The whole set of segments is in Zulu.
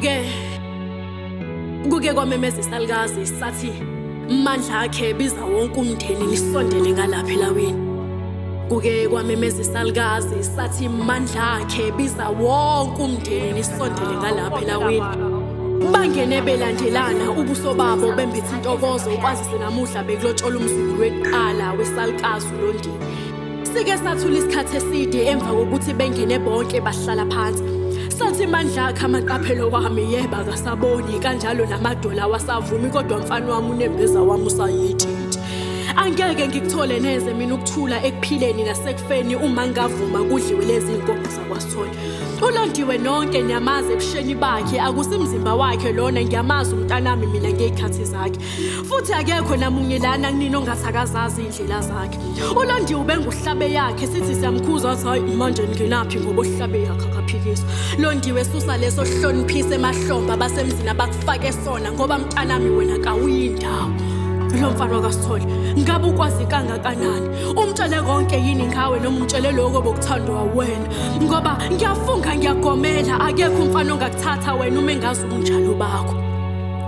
Kuke kuke kwamemeza isalukazi sathi mandla akhe biza wonke umndeni nisondele ngalapha elawini. Kuke kwamemeza isalukazi sathi mandla akhe biza wonke umndeni nisondele ngalapha elawini. Bangene belandelana ubuso babo bembethe intokozo kwazise namuhla bekulotshola umzukulu weqala wesalukazi uLondini. Sike sathula isikhathi eside emva kokuthi bengene bonke bahlala phansi. Sathi mandla akhe amaqaphelo wami yeba akasaboni kanjalo namadola awasavumi kodwa mfana wami unembeza wami usayitshintshi. Angeke ngikuthole neze mina ukuthula ekuphileni nasekufeni uma ngavuma kudliwe lezi nkomo zakwaSithole. Ulondiwe nonke niyamazi ebusheni bakhe akusimzimba wakhe lona ngiyamazi umntanami mina ngey'khathi zakhe. Futhi akekho namunye lana kunina ongathi akazazi iy'ndlela zakhe. ULondiwe ubenguhlabe yakhe sithi siyamkhuza athi hayi manje ningenaphi ngoba ohlabe yakhe akaphikiswa. Londiwe susa leso hloniphise emahlombe abasemzini abakufake sona ngoba mntanami wena kawuyindawo. Lo mfana wakasithole ngabe ukwazi kangakanani? Umtshele konke yini ngawe noma umtshele lokho bokuthandwa wena? Ngoba ngiyafunga ngiyagomela akekho umfana ongakuthatha wena uma engazi ubunjalo bakho.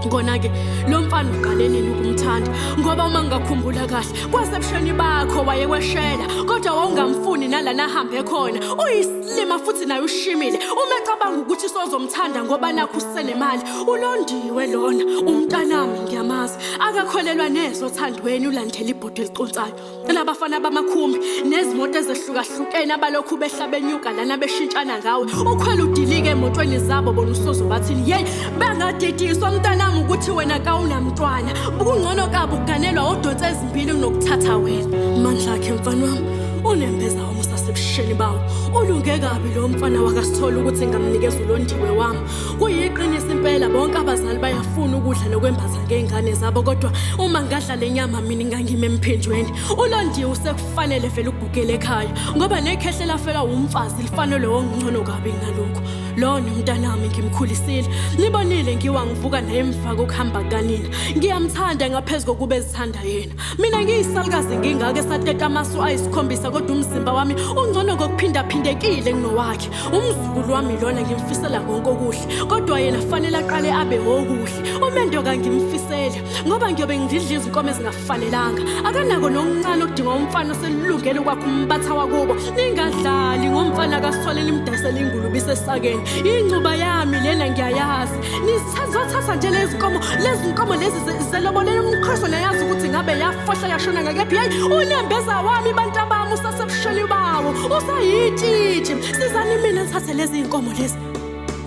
Kona-ke lo mfana uqale nini ukumthanda ngoba uma ngingakhumbula kahle kwasebusheni bakho wayekweshela kodwa wawungamfuni nalana ahambe khona uyisilima futhi naye ushimile uma ecabanga ukuthi sozomthanda ngoba nakho usenemali ulondiwe lona umntanami ngiyamazi akakholelwa nezo othandweni ulandela ibhodo eliconsayo Labafana bamakhumbi nezimoto ezehlukahlukene abalokhu behla benyuka lana beshintshana ngawe ukhwela udilike emotweni zabo bona usozo bathini yeyi bangadidiswa mntanami ukuthi wena kawunamntwana kungcono kabi ukuganelwa odonsa ezimbili kunokuthatha wena mandla akhe mfana wami unembeza wami usasebusheni bawo ulunge kabi lo mfana wakasithola ukuthi ngamnikeza ulondiwe wami Kuyiqiniso impela bonke abazali bayafuna ukudla nokwembatha ngey'ngane zabo kodwa uma ngadla le nyama mina ngangime emphinjweni. ULondiwe usekufanele vele ukugugela ekhaya ngoba nekhehle lafelwa wumfazi lifanelwe wongcono kabi ngalokhu. Lona umntanami ngimkhulisile. Nibonile ngiwa ngivuka naye emva kokuhamba kukanina. Ngiyamthanda ngaphezu kokuba ezithanda yena. Mina ngiyisalukazi ngingaka esateta amasu ayisikhombisa kodwa umzimba wami ungcono ngokuphindaphindekile kunowakhe. Umzukulu wami lona ngimfisela konke okuhle kodwa yena fanele aqale abe wokuhle. Umendo kangimfiseli ngoba ngiyobe ngidla izinkomo ezingafanelanga. Akanako nokuncane okudingwa umfana oselungele ukwakha umbatha wakubo. Ningadlali ngomfana kaSithole nimdayisele ingulube isesakeni. Ingcuba yami lena ngiyayazi. Nizothatha nje lezi nkomo, lezi nkomo lezi zelobolela umkhoso nayazi ukuthi ngabe yafohla yashona ngakephi. Yeyi unembeza wami bantu abami usasebusheni bawo usayitshitshi. Sizani mina nithathe lezi nkomo lezi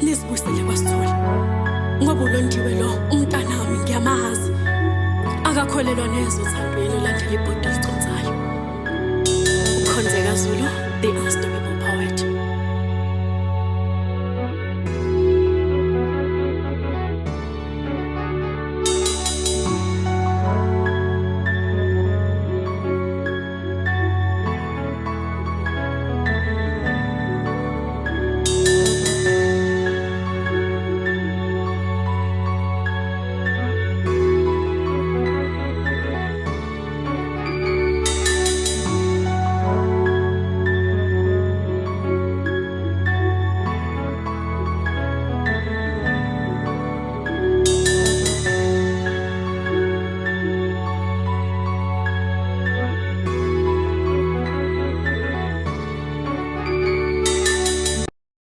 nizibuyisele kwaSithole. Ngoba uLondiwe lo umntanami ngiyamazi. Akakholelwa neze othandweni ulandela ibhodo eliconsayo. Ukhonzeka Zulu, the unstoppable.